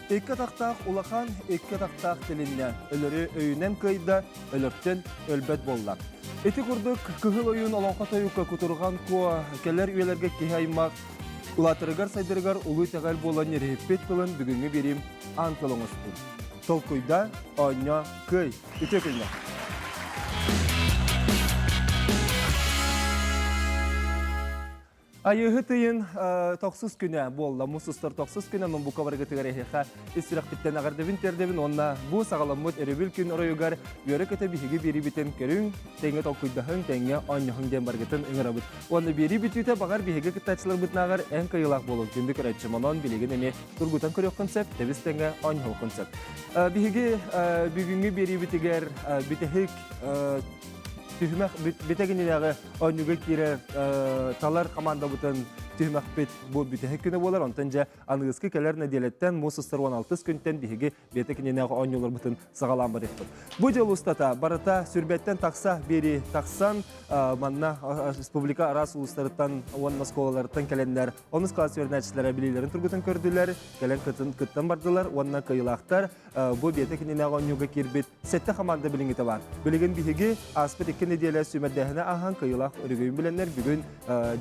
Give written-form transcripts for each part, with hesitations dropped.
Икки атахтаах улахан, икки атахтаах тилиннэ. Өлөрү өйүнэн кыайда, өлөртөн өлбөт буолла. Ити курдук Кыһыл ойуун олоҥхо тойукка кутурҕан куо кэлэр үйэлэргэ киһи аймах улаатарыгар сайдарыгар улуу итэҕэл буолан ньириһиппит тылын бүгүҥҥү биэриим аан тыл оҥостун. Толкуйда, оонньоо, кыай! Үтүө күннэр! Айыыһыт ыйын тохсус күнэ буолла. Мус устар тохсус күнэ Номбука барыгытыгар эһиэхэ ис сүрэхпиттэн эҕэрдэбин тиэрдэбин уонна бу саҕаламмыт өрөбүл күн оройугар үөрэ-көтө биһиги биэрибитин көрүҥ, тэҥҥэ толкуйдаһыҥ, тэҥҥэ оонньоһуҥ диэн барыгытын ыҥырабыт. Уонна биэрии бүтүүтэ баҕар биһиги кыттааччыларбытынааҕар эн кыайыылаах буолуҥ күндү көрөөччүм. Онон билигин эмиэ тургутан көрүөххүн сөп, тэбис тэҥҥэ оонньоһуоххун сөп. Биһиги бүгүҥҥү биэриибитигэр бүтэһик түһүмэх бүтэгининээҕи Оонньууга киирэр талар командабытын түһүмэхпит бу бүтэһик күнэ буолар. Онтон дьэ аныгыскы кэлэр нэдиэлэттэн муус устар 16 күнтэн биһиги бэйэтэ кининээх оонньууларбытын саҕалаан барыахпыт. Бу дьыл устата барыта сүрбэттэн тахса биэри тахсан манна республика араас улуустарыттан уонна оскуолаларыттан кэлэннэр онус класс үөрэнээччилэрэ билиилэрин тургутун көрдүлэр, кэлэн кыттан бардылар уонна кыайыылаахтар бу бэйэтэ кининээх оонньууга киирбит Сэттэ хамаанда билиҥҥитэ баар. Билигин биһиги ааспыт икки нэдиэлэ сүүмэрдээһинэ ааһан кыайыылаах өрөгөйүн билэннэр бүгүн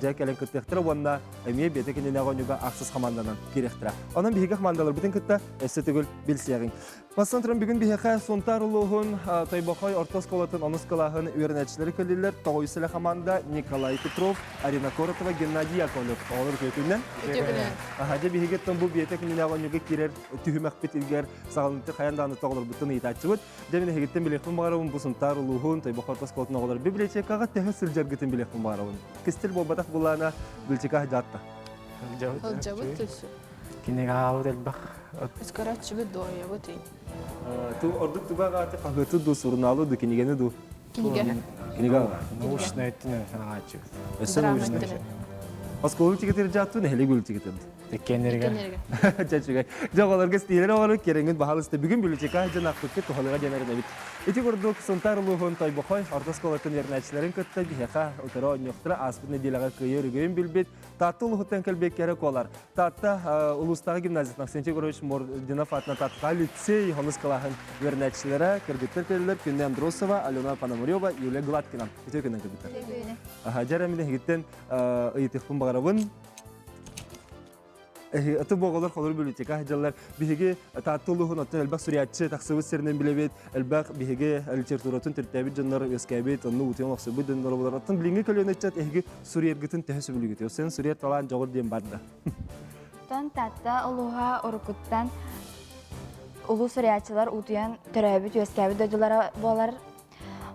дьэ кэлэн кыттыахтара уонна эмиэ биэтэ кининээх оонньууга ахсыс хамаанданан киириэхтэрэ. Онон биһиги хамаандаларбытын кытта өссө төгүл билсиэҕиҥ. Бастан туран бүгүн биһиэхэ Сунтаар улууһун Тойбохой орто оскуолатын онус кылааһын үөрэнээччилэри кэллилэр. Тоҕойсэлэ хамаанда Николай Петров, Арина Коротова, Геннадий Яковлев. Оҕолор үтүө күннэн. Үтүө күнүнэн. Аха, дьэ биһиги бу биэтэ күнүнээх оонньууга киирэр түһүмэхпит илгэр саҕалыыты хайан даҕаны тоҕолорбуттан ыйытааччыбыт. Дьэ мин эһигиттэн билиэхпин баҕарабын бу Сунтаар улууһун Тойбохой оскуолатын оҕолор библиотекаҕа төһө сылдьаргытын билиэхпин баҕарабын. Кистэл буолбатах булаана библиотека сылдьаатта. Сылдьабыт өссө. Кинигэ аабыт элбэх. Өскөрөччүбүт дуойабыт ий. Ту ордук туга аҕааты хаһыаты ду, сурунаалы ду, кинигэни ду? Кинигэ. Кинигэ аҕа. Научнай өттүнэн санаҕааччыбыт. Өссө научнай. Оскуола тигитир жаатту, нэһилиэк үлтигитир. Иккиэннэригэр. Дьэ үчүгэй. Дьэ оҕолорго истиилэр оҕолор киэрэҥҥит баһаалыста бүгүн библиотека дьон аахпыккыт туһалыга диэн эрэнэбит. Ити курдук Сунтаар улууһун Тойбохой орто оскуолатын үөрэнээччилэрин кытта биһиэхэ утары оонньуохтара ааспыт нэдиэлэҕэ кыайыы өрөгөйүн билбит Таатта улууһуттан кэлбит кэрэ куолар. Таатта улуустааҕы гимназиятын Авксентий Егорович Мординов аатынан Тааттаҕа лицей онус кылааһын үөрэнээччилэрэ кыргыттар кэллилэр Күннэ Андросова, Алена Пономарева, Юлия Гладкина. Үтүө күнүнэн кыргыттар. Дьэ эрэ мин эһигиттэн ыйытыахпын баҕарабын. Аты буоҕалар холор библиотека сылдьаллар. Биһиги Таатта улууһун оттон элбэх суруйааччы тахсыбыт сиринэн билэбит, элбэх биһиги литературатын төрүттээбит дьоннор үөскээбит, онно утуйан олохсуйбут дьоннор болар. Оттон билиҥҥи көлүөнэ ыччат эһиги суруйаргытын төһө сөбүлүүгүт? Сен суруйар талаан дьоҕур диэн бар да. Оттон Таатта улууһа уруккуттан улуу суруйааччылар утуйан төрөөбүт, үөскээбит дойдулара буолар.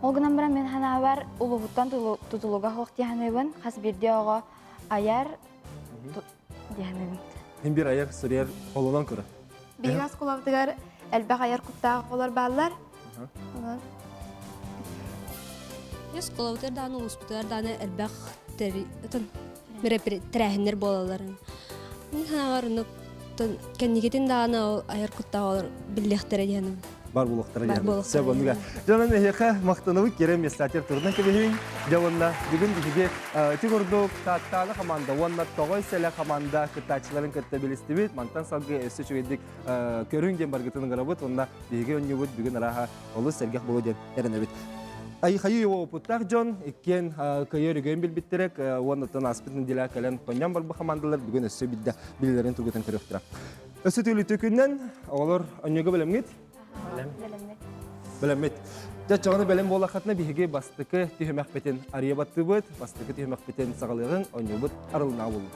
Ол гынан баран мин санаабар улууһуттан тутулуга суох дии саныыбын. Хас биирдии оҕо айар диэхэнэбин. Мин бир айар суруйар холонон көрө. Биһиги оскуолабытыгар элбэх айар куттаах оҕолор бааллар. Онон Оскуолабытыгар даҕаны улууспутугар даҕаны элбэх тэрээһиннэр буолалларын. Мин санаабар оннук кэнникитин даҕаны ол айар куттаах оҕолор биллиэхтэрэ диэхэнэбин. бар буолуохтара диэн. Сөп оннуга. Дьонун эһиэхэ махтанабыт киэрэн местатер турунан кэбиһиҥ. Дьэ уонна бүгүн биһиги ити курдук Тааттааны команда уонна Тоҕой сэлэ команда кыттааччыларын кытта билистибит. Мантан салгыы өссө үчүгэйдик көрүҥ диэн баргытын ыҥырабыт уонна биһиги оонньуубут бүгүн арааһа олус сэргэх буолуо диэн эрэнэбит. Айхайыы опыттаах дьон иккиэн кыайыы өрөгөйүн билбиттэрэ уонна ааспыт нэдиэлэ кэлэн тонньон барбы командалар бүгүн өссө бидде билэлэрин тургутан көрүөхтэрэ. Өссө түлүтү күннэн оҕолор онньуга бэлэмҥит? Бэлэммит. Бэлэммит. Дьэ, чоҕону бэлэм буоллаххытына биһиги бастакы түһүмэхпитин арыйа баттыыбыт, бастакы түһүмэхпитин саҕалыаҕыҥ, оонньуубут арылынаа буоллун.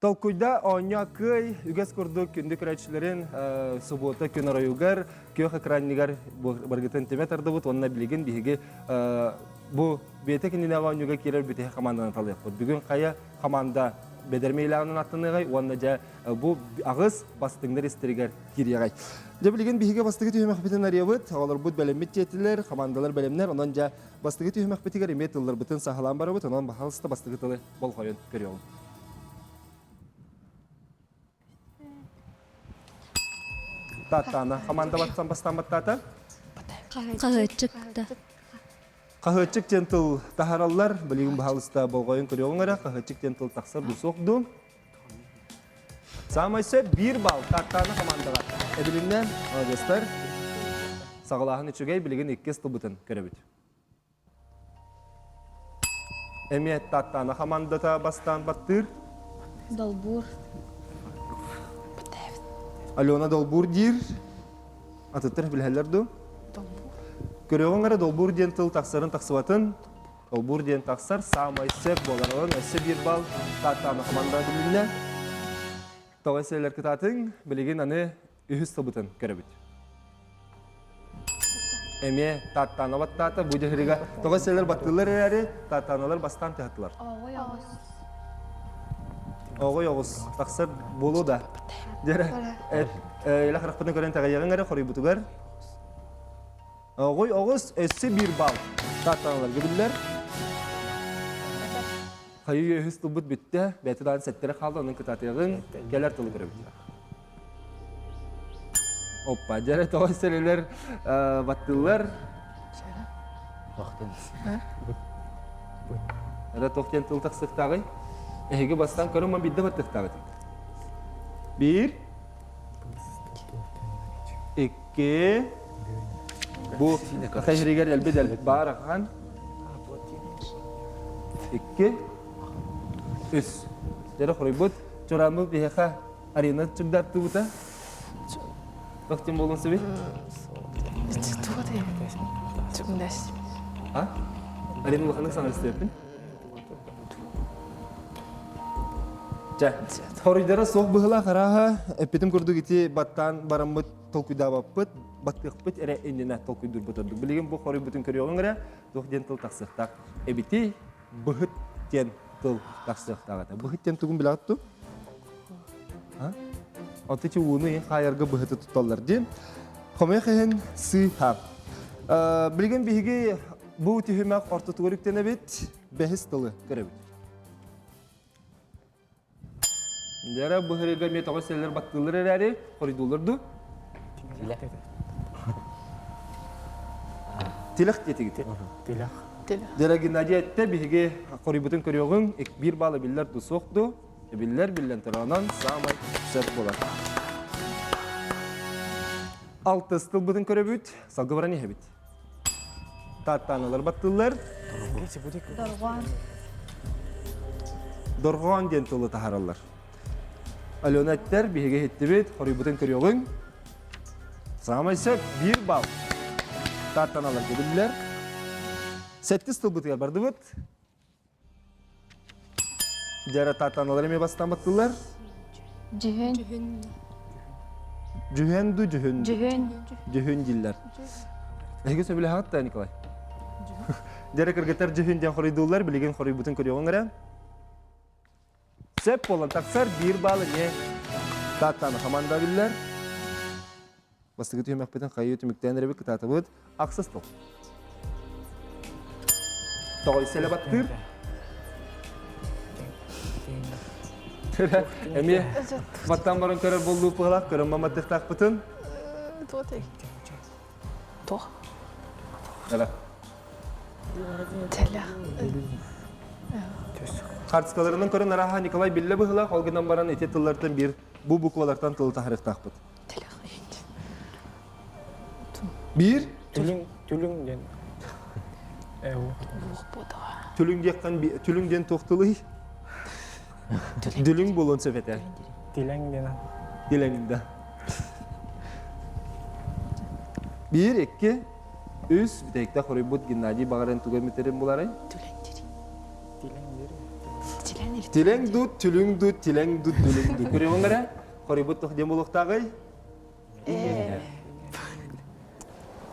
Толкуйда оонньоо кыай үгэс курдук күндү көрөөччүлэрин субуота күн оройугар күөх экранныгар баргытын түмэ тардыбыт уонна билигин биһиги бу бэйэтэ кинилээх оонньууга киирэр бүтэһик хамаанданы талыахпыт. Бүгүн хайа хамаанда бэдэрмийлээҕинэн аттаныаҕай уонна дьэ бу аҕыс бастыҥнар истэригэр киириэҕэй. Дьэ билигин биһиги бастакы түһүмэхпитин арыйабыт. Оҕолорбут бэлэммит диэтилэр, хамаандалар бэлэмнэр. Онон дьэ бастакы түһүмэхпитигэр эмиэ тылларбытын саһылаан барабыт. Онон баһаалыста бастакы тылы болҕойон көрүөҕүҥ. Тааттаана команда бастан бастан баттаата. Хаһыатчык да. Хаһыаччык диэн тыл таһараллар. Билигин баһаалыста болҕойон көрүөҕүҥ эрэ. Хаһыаччык диэн тыл тахсар дуу суох дуу? Саамай сөп биир балл Тартаана хамаандаҕа эбилиннэ. Молодецтар. Саҕалааһын үчүгэй, билигин иккис тылбытын көрөбүт. Эмиэ Таттаана хамаандата бастаан баттыыр. Долбуур. Алена долбуур диир. Атыттар билэллэр дуу? Долбуур. Көрүөҕүҥ эрэ долбуур диэн тыл тахсарын тахсыбатын. Долбуур диэн тахсар саамай сөп буолар. Онон өссө биир балл Таттаана хамаанда билиннэ. Тоҕо эсэлэр кытаатыҥ, билигин аны үһүс тылбытын көрөбүт. Эмиэ Тааттаана баттаата бу дьаһырыга тоҕо эсэлэр баттыыллар эрээри Тааттааналар бастаан тыһаттылар. Оҕой оҕус. Оҕой оҕус тахсар буолуо да. Дьэрэ илэ харахпытын көрөн тэҕэйэҕиҥ эрэ хоруйбутугар. Оҕой оҕус өссө биир балл Тааттааналарга биллэр. Хайыы үһүс тылбыт бүттэ, бэйэтэ даҕаны сэттэрэ хаалла, онон кытаатыаҕыҥ, кэлэр тылы көрөбүт. Оппа, дьэрэ тоҕо сэлэлэр баттыыллар. Эрэ туох диэн тыл тахсыахтааҕый? Эһиги бастаан көрүҥ, ман биирдэ баттыахтааҕыт. Биир, икки, бу хайырыгар элбит элбит баар ахан. Икки, үс. Дьэрэ хоруйбут. Чурааммыт биһиэхэ Арина чугдартыбыта. Туох диэн буолуон сөбүй? А? Арина улаханнык саҥар истибэппин. Чэ, хоруйдара суох быһыылаах арааһа эппитим курдук ити баттаан бараммыт толкуйдаабаппыт, баттыахпыт эрэ иннинэ толкуйдуурбут ордук. Билигин бу хоруйбутун көрүөҕүҥ эрэ, туох диэн тыл тахсыахтаах эбитий? Быһыт диэн тыл тахсыахтаах этэ. Быһыт диэн тугун билэҕит дуу? Оттон ити ууну хаайарга быһыты тутталлар диэн. Хомойуох иһин сыыһа. Билигин биһиги бу түһүмэх ортотугар үктэнэбит, бэһис тылы көрөбүт. Дьара быһырыга эмиэ тоҕо сэллэр баттыыллар эрээри, хоруйдууллар дуу? Тилэх. Тилэх диэтигит. Тилэх. Дьара Геннадий эттэ, биһиги хоруйбутун көрүөҕүҥ, биир баалы биллэр дуу суох дуу? Биллэр биллэн туранан саамай сөп буолар. Алтыс тылбытын көрөбүт, салгы баран иһэбит. Тааттааналар баттыыллар. Дорҕоон. Дорҕоон диэн тылы таһаараллар. Алена эттэр, биһиги иһиттибит, хоруйбутун көрүөҕүҥ. Саамай сөп, биир балл. Тааттаналарга биллэр. Сэттис тылбытыгар бардыбыт. Дьара тааттаналар эмиэ бастаан баттылар. Дьүһүн. Дьүһүн ду дьүһүн. Дьүһүн. Дьүһүн дииллэр. Эһиги сөбүлэһэҕит да, Николай? Дьэрэ кыргыттар дьүһүн диэн хоруйдууллар, билигин хоруйбутун көрүөҕүҥ эрэ. Сөп буолан тахсар биир баал эмиэ Тааттааны хамаанда биллэр. Бастакы түһүмэхпитин хайыы түмүктээн эрэбит кытаатабыт. Ахсыс тыл. Тоҕой сэлэ баттыыр. Эмиэ баттаан баран көрөр буоллуу пыһалаах көрөн маматтыхтаахпытын. Туох? Эла. Тэлэх. Хартыскаларынан көрөн арааһа Николай биллэ быһыылаах, ол гынан баран ити тыллартан биир бу буквалартан тылы таһарыахтаахпыт. Тэлэх. Биир. Түлүҥ, түлүҥ диэн. Түлүҥ диэххин түлүҥ диэн туох тылый? Дүлүҥ буолуон сөп этэ. Тилэҥ диэн. Тилэҥ да. Биир, икки, үс. Бүтэһикте хоруйбут Геннадий Баҕаран тугу эмитэрин буларай? Түлэҥ дири. Тилэҥ дири. Тилэҥ ду, түлүҥ ду, тилэҥ ду, дүлүҥ ду. Көрүөҕүҥ эрэ, хоруйбут туох диэн буолуохтааҕый?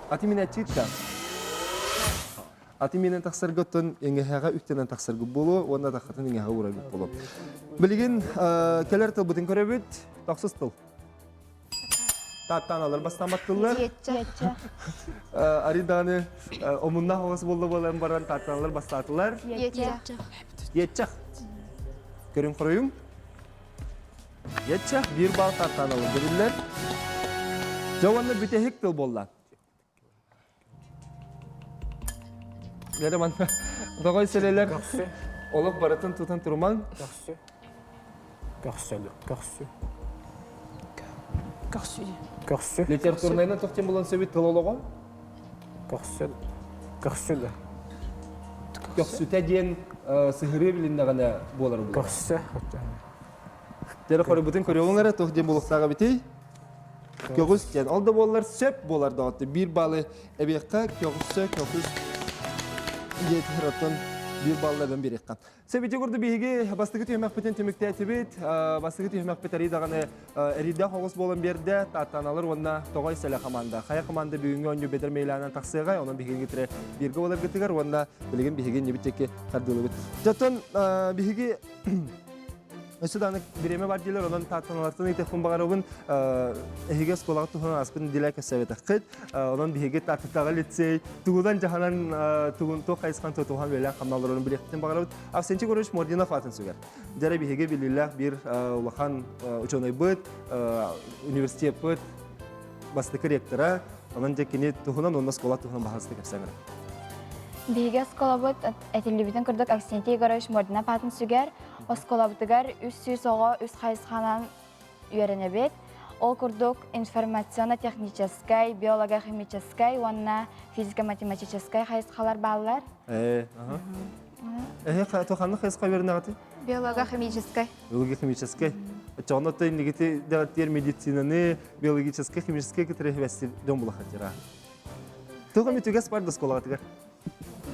Ати мин аччыытта. Ати минэн тахсарга оттон иҥэһэҕэ үктэнэн тахсаргыт буолуо уонна таххатын иҥэһэ уураргыт буолуо. Билигин кэлэр тылбытын көрөбүт. Тохсус тыл. Тааттааналар бастаан тыллар. Ари даҕаны омуннаах оҕус буолла буолан баран тааттааналар бастаатылар. Иэтчэх. Көрүҥ хоруйум. Иэтчэх биир баал тааттааналар биллэр. Дьэ уонна бүтэһик тыл буолла. Дьэ манна тоҕой сэлэлэр Көхсү. олох барытын тутан турумаҥ. Көхсү. Көхсөлү. Көхсү. Көхсү. Көхсү. Литературнайынан туох диэн булан сөбүт тыл олоҕо? Көхсү. Көхсү да. Көхсүтэ диэн сыһырыы билиннэҕинэ буолар буолар. Көхсө. Дьэ хорубутун көрүөҕүҥ эрэ туох диэн буолуохтаах эбитий? Көҕүс диэн. Ол да буоллар сөп буолар доҕотто. Биир баалы эбиэххэ көҕүссө көҕүс диэтэр оттон биир баллы эбэн биэриэххэ. Сөбүтэ курдук биһиги бастакы түһүмэхпитин түмүктээтибит. Бастакы түһүмэхпит эрий даҕаны эриирдээх оҕус буолан биэрдэ. Тааттааналар уонна Тоҕой сэлэ команда. Хайа команда бүгүҥҥү оонньуу бэдэр мейлаанан тахсыаҕай, онон биһиги кытары бииргэ буоларгытыгар уонна билигин биһиги иннибит диэки тардыылыбыт. Дьоттон биһиги Өссө даҕаны бириэмэ бар диилэр, онон тааттаналартан ыйытыахпын баҕарабын. Эһиги оскуолаҕа туһунан ааспын дилэ кэпсээбэтэххит. Онон биһиги Тааттатааҕы лицей тугунан дьаһанан тугун туох хайысхан тутуһан үлэлээн хамнааларын билиэхпитин баҕарабыт. Авсентий Егорович Мординов аатын сүгэр. Дьэрэ биһиги биллиилээх биир улахан учуонайбыт, университеппыт бастакы ректора. Онон дьэ кини туһунан уонна оскуола туһунан баһаалыста кэпсээн эрэ. Биһиги оскуолабыт этиллибитин курдук Авксентий Егорович Мординов аатын сүгэр. Оскуолабытыгар 300 оҕо үс хайысханан үөрэнэбит. Ол курдук информационно-техническэй, биолого-химическэй уонна физико-математическай хайысхалар бааллар. Ээ, аха. Эһэ ханнык хайысха үөрэнэҕитий? Биолого-химическэй. Биология-химическэй. Оччоҕуна то иннигити дэҕэттиэр медицинаны биологическай, химическэй кытары хибэстир дьон булахатыра. Туох эмит үгэс бар да оскуолаҕытыгар?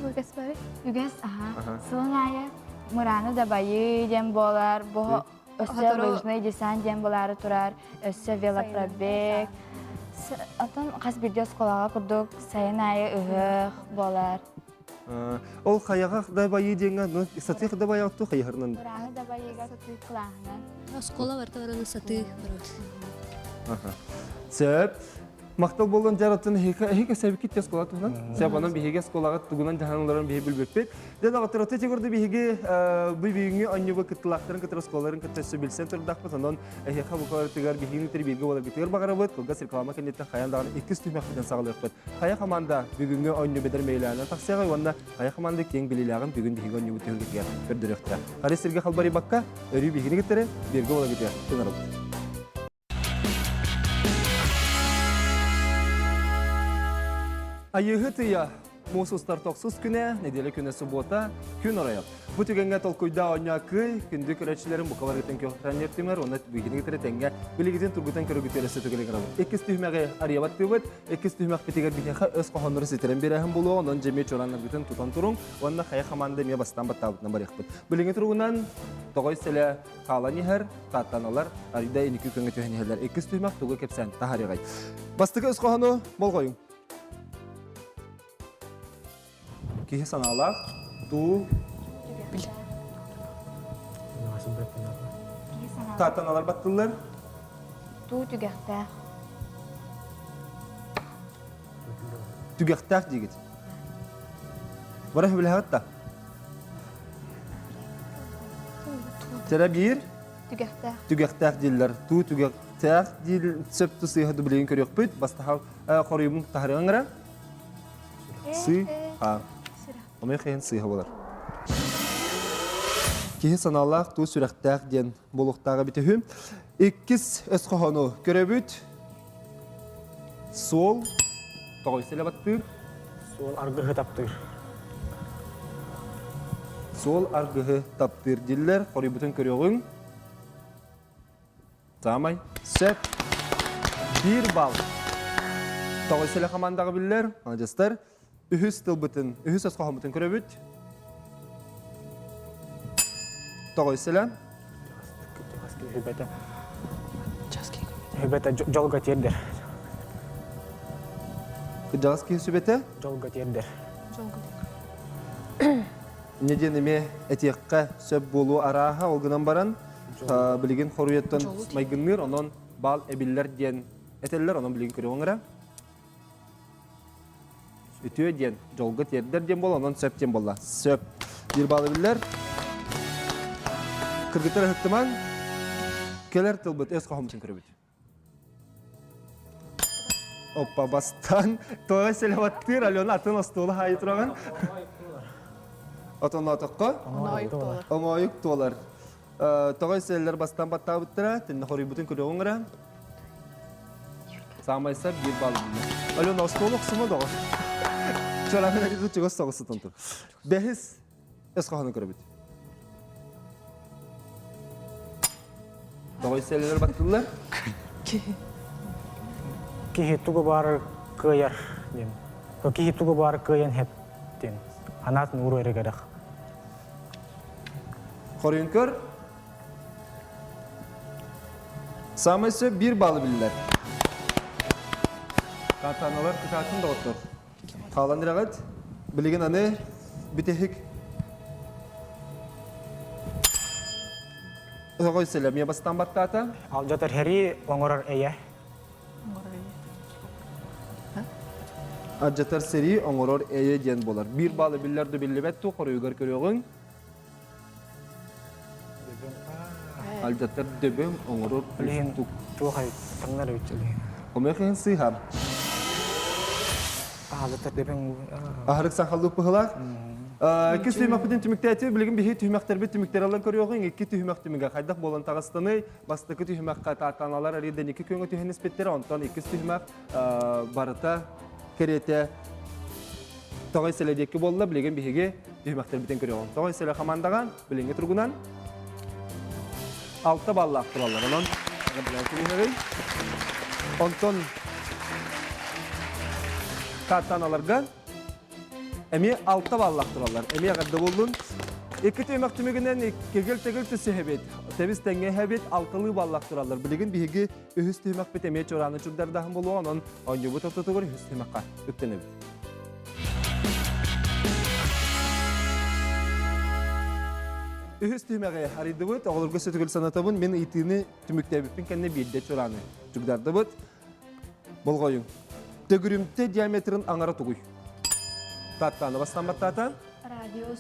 Үгэс бары. Үгэс, аха. Сылын аайы мырааны дабайыы диэн буолар, бу өссө лыжный десант диэн буолаары турар, өссө велопробег. Оттон хас биирдии оскуолаҕа курдук сайын аайы ыһыах буолар. Ол хайаҕа дабайыы диэҥҥэ, ну, сатыы дабайаҕыт туу хайыһарынан? Мырааны дабайыыга сатыы кылааһынан. Оскуола барыта бараны сатыы барабыт. Сөп. Махтал буоллун дьаратын эһиги сэбикит те оскуола туһунан. Сөп, онон биһиги оскуолаҕа тугунан дьаһаналларын биһи билбиппит. Дьэ, доҕоттору, ти курдук биһиги бу бүгүҥҥү онньугу кыттылаахтарын кытары оскуолаларын кытта өссө билсэн турдахпыт. Онон эһиэхэ букаларытыгар биһигини бииргэ буоларгытыгар баҕарабыт. Кылгас реклама кэнниттэн хайаан даҕаны иккис түһүмэхпитин саҕалыахпыт. Хайа команда бүгүҥҥү оонньуу бэдэр мэйлээнэн тахсыаҕай уонна хайа команда киэҥ билиилээҕин бүгүн биһиги оонньуубут түһүлгэтигэр көрдөрүөхтэрэ. Хары сиргэ халбарыйбакка, өрүү биһигини кытары бииргэ буоларгытыгар ыҥырабыт. Айыыһыт ыйа муус устар тохсус күнэ, нэдиэлэ күнэ субуота, күн оройо. Бу түгэҥҥэ толкуйдаа оонньоо кыай, күндү көрөөччүлэрин бука барытын көхтөөннөр түмэр уонна бүгүнү кытары тэҥҥэ билигитин тургутан көрөгүтүөр өссө төгүл ыҥырабыт. Иккис түһүмэҕи арыйабаттыыбыт. Иккис түһүмэхпитигэр биһиэхэ өс хоһооннору ситэрэн биэрээһин буолуо, онон дьэ эмиэ чуорааннаргытын тутан туруҥ уонна хайа хамаанда эмиэ бастаан баттаабытынан барыахпыт. Билиҥҥи туругунан тоҕой сэлэ хаалан иһэр, тааттаналар, арыйда инники күҥҥэ түһэн иһэллэр. Иккис түһүмэх тугу кэпсээн таһаарыаҕай. Бастакы өс хоһоону болҕойуҥ. Киһи санаалаах, туу, тааттаналар баттыллар. Туу түгэхтээх. Түгэхтээх диигит. Бара сөбүлэһэҕит да? Тера биир. Түгэхтээх. Түгэхтээх дииллэр. Туу түгэхтээх диил сөп сыыһа дублигин көрүөхпүт. Бастаха хоруйумун таһарыаҥ эрэ. Сы, ха. Омой хайын сыыһа болар. Киһи санаалаах, туу сүрэхтээх диэн буолуохтааҕа эбитэ үһү. Иккис өс хоһоону көрөбүт. Суол тоҕой сэлэбаттыыр. Суол аргыһы таптыыр. Суол аргыһы таптыыр дииллэр. Хоруйбутун көрүөҕүҥ. Саамай сөп. Биир балл. Тоҕой сэлэ хамаандаҕа биллэр. Маладьыастар. Үһүс тылбытын, үһүс өс хоһооммутун көрөбүт. Тоҕой сэлэ. Хүбэтэ. Хүбэтэ дьолго тиэрдэр. Кырдьаҕас киһи сүбэтэ? Дьолго тиэрдэр. Дьолго. Инньэ диэн эмиэ этиэххэ сөп буолуо арааһа, ол гынан баран билигин хоруйаттан майгынныыр, онон баал эбиллэр диэн этэллэр, онон билигин көрүөҕүҥ эрэ. Үтүө диэн, дьолго тиэрдэр диэн буолла, онон сөп диэн буолла. Сөп. Биир баал эбиллэр. Кыргыттар ыһыктымаҥ. Кэлэр тылбыт өс хоһоммутун көрөбүт. Оппа бастан тоҕо селеваттыыр Алена атын остуола хаайы тураҕын. Отонноотоххо? Оҥоойук туолар. Оҥоойук туолар. Тоҕо сэллэр бастан баттаабыттара, тинне хоруйбутун көрүөҕүҥ эрэ. Саамай сап биир балл билинэ. Алена, остуол охсума доҕор. Чорахын эргиту чугас соҕус сытан тур. Бэһис өс хоһону көрөбүт. Тоҕой сэллэр баттыллар. Киһи тугу баар кыайар диэн. Киһи тугу баар кыайан хэп диэн. Анаатын ууру эрэ кэрэх. Хоруйун көр. Саамай сөп биир баллы биллэр. Катаналар кытаатын доҕоттор. Хаалан ирэҕит. Билигин аны бүтэһик Оҕой сэлэмиэ бастаан баттаата. Алдьатар хэрии оҥорор эйэ. Алдьатар сэрии оҥорор эйэ диэн буолар. Биир баллы биллэр да биллибэт туу хоруйугар көрүөҕүҥ. Алдьатар дөбөҥ оҥорор Билигин туох эбит таҥнар эбит билигин. Хомойуох иһин сыыһа. Алдьатар дөбөҥ Аһарык сахалыы быһылаах. Иккис түһүмэхпитин түмүктээтибит. Билигин биһи түһүмэхтэрбит түмүктэр ылан көрүөҕүҥ. Икки түһүмэх түмүгэ хайдах буолан таҕыстыный? Бастакы түһүмэххэ тааттааналар арыйдан икки күөҥэ түһэн испиттэрэ. Онтон иккис түһүмэх барыта кэриэтэ Тоҕой сэлэ диэки буолла, билигин биһиги түһүмэхтэрбитин көрүөҕүҥ. Тоҕой сэлэ хамаандаҕа билиҥҥи туругунан 6 баллаах тураллар. Онон Онтон Тааттааналарга эмиэ 6 баллаах тураллар. Эмиэ эҕэрдэ буоллун. Икки түһүмэх түмүгүнэн кегел-тегел түсүһэбит. Тэбис тэҥҥэ иһэбит, алталыы баллаах тураллар. Билигин биһиги үһүс түһүмэхпит эмиэ чуорааны чугдардаһын буолуо, онон оонньуубут ортотугар үһүс түһүмэххэ үктэнэбит. Үһүс түһүмэҕи арыйдыбыт. Оҕолорго сөтүгүл санатабын. Мин ыйытыыны түмүктээбиппин кэннэ биирдэ чуорааны чугдардыбыт. Болҕойуҥ. Төгүрүмтэ диаметрын аҥара тугуй? Тааттааны бастаан баттаата. Радиус.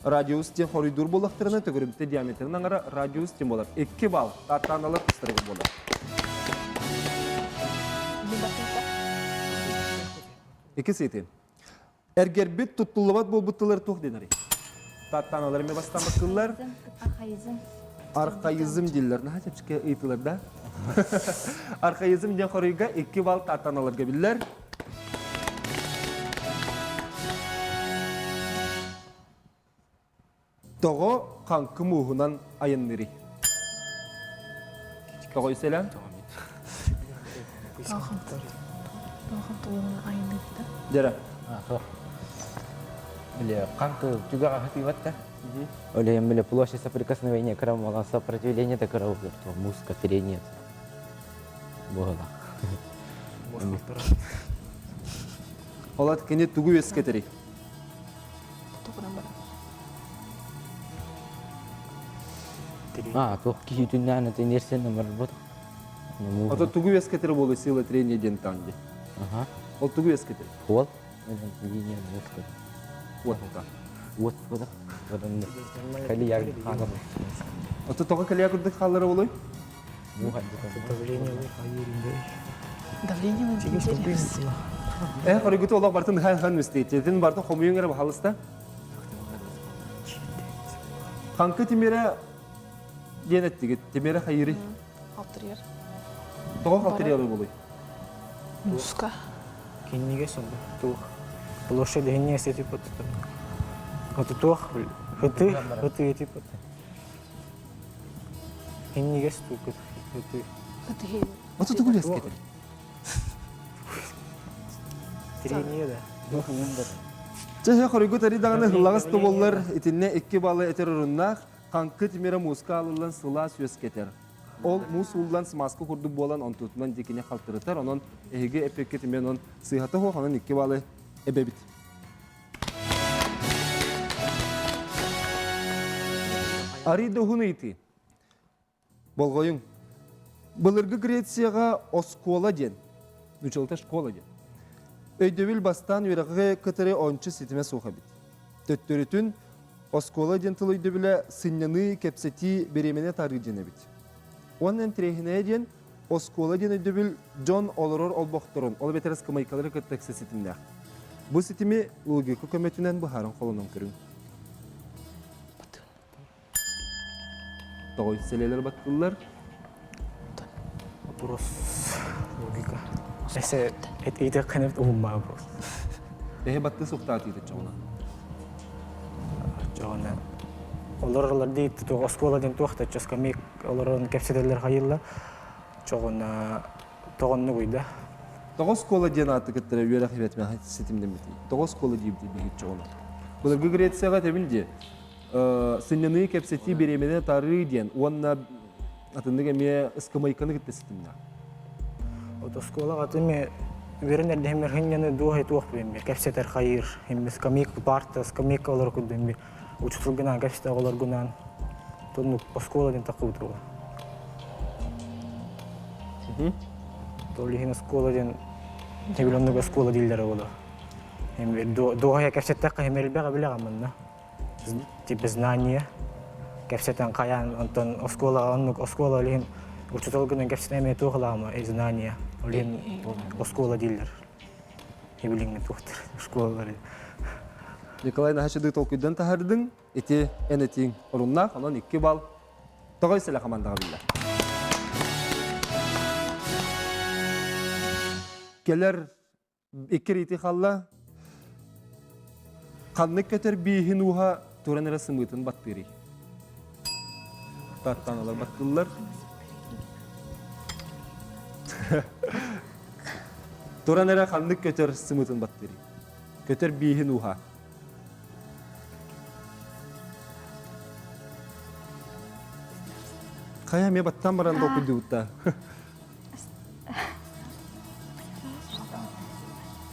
Радиус диэн хоруйдуур буоллахтарына төгүрүмтэ диаметрын аҥара радиус диэн буолар. 2 балл. Тааттааналар тустарыгар буолар. Икки сыйты. Эргэрбит туттуллубат буолбут тыллар туох диэнэрий? Тааттааналар эмиэ бастаан баттыыллар. Архаизм. Архаизм дииллэр. Наһаа чэпчэки ыйытыылар да. Архаизм диэн хоруйга 2 балл тааттааналарга биллэр. Тоҕо хаҥкы мууһунан айанныырый? Тоҕо үсэлэн? Дьэрэ. Бile хаҥкы түгэҕэ хатыыбат да. Олеем бile площадь соприкосновения кыра сопротивление да кыра музыка трение. Буолла. Олат кини тугу үөскэтэрий? А, туох киһи түннээн атын ерсен барбат. Ото тугу үөскэтэр буолуй сила трения диэн таанди. Аха. Ол тугу үөскэтэр? Уол. Линия үөскэтэр. Уот. Уот буолар. Калияр хаалар. Ото тоҕо калия курдук хааллара буолуй? Давление на Э, хоригуту олох бартын хан хан мистейтин бартын хомуйуң эрэ баһалыста. Хаҥкы тимирэ диэн эттигит. Тимирэ хайырый? Халтырыйар. Тоҕо халтырыйар буолуй? Муска. Кинигэ сонно туох. Площадь иһинньэ типа Ото туох хыты хыты типа Иннигес туукут хыты. Хыты. Ото тугу үөскэтэр? Трение да. Чэ, хоруйгут ари даҕаны ыллаҕас да буоллар, итиннэ икки баллы этэр оруннаах, хаҥкы тимирэ мууска аалыллан сылаас үөскэтэр. Ол муус ууллан смазка курдук буолан онтутунан дикини халтырытар, онон эһиги эппиккит эмиэ онон сыыһата суох, онон икки баллы эбэбит. Арый да уһун ыйытыы. Болҕойуҥ. Былыргы Грецияҕа оскуола диэн, нуучалата школа диэн, өйдөбүл бастаан үөрэҕи кытары ончу ситимэ суох эбит. Төттөрүтүн, оскуола диэн тыл өйдөбүлэ сынньаныы, кэпсэтии, бириэмэни атаарыы диэн эбит. Уонна интэриэһинэйэ диэн, оскуола диэн өйдөбүл дьон олорор олбохторун, ол эбэтэр ыскамыайкалары кытта ыкса ситимнээх. Бу ситими логика көмөтүнэн быһааран холонон көрүҥ. Тоҕой сэлэлэр баттыллар. Вопрос логика. Эсе это кенеп умма вопрос. Эһи батты суктаат иитэ чоҕуна. Чоҕуна. Олоролор дейт туох оскуола ден туох та скамейк олорон кэпсэтэллэр хайылла. Чоҕуна тоҕоннук уйда. Тоҕо оскуола диэн ааты кыттара үөрэх иһэтмэ ситимнэммитий. Тоҕо оскуола диибитий биһиги чоҕуна. Былыргы Грецияҕа этэбин дии. Сынньаныы кэпсэтии бириэмэни тарыы диэн уонна атыннык эмиэ ыскамайканы кытта ситимнээх. Вот оскуолаҕа тими үөрэн эрдэһимэр хынньаны дуоһай туох билиммир кэпсэтэр хайыыр химми скамейка парта скамейка олор курдук учутулгунан кэпсэтэ оҕолоргунан тоннук оскуола диэн такыбыт була. Ол иһин оскуола диэн тебил оннук оскуола дииллэр оҕолор. Дуоһайа кэпсэттэххэ хим элбэҕи билэҕин манна. Типа знание кэпсэтэн хайаан онтон оскуолаҕа оннук оскуола ол иһин учуутал гынан кэпсэтэн эмиэ туох ылаама знание ол иһин оскуола дииллэр билиҥҥи туохтар школалар Николай наһаа толкуйдан таһардыҥ ити эн этииҥ оруннаах онон 2 балл тоҕой сэлэ хамандаҕа биллэр кэлэр Икки рити халла. Ханнык көтөр бииһин ууһа туран эрэ сымыытын баттыырый? Таттаналар баттыллар. Туран эрэ ханнык көтөр сымыытын баттыырый? Көтөр бииһин ууһа. Хайа эмиэ баттаан баран толкуйдуубут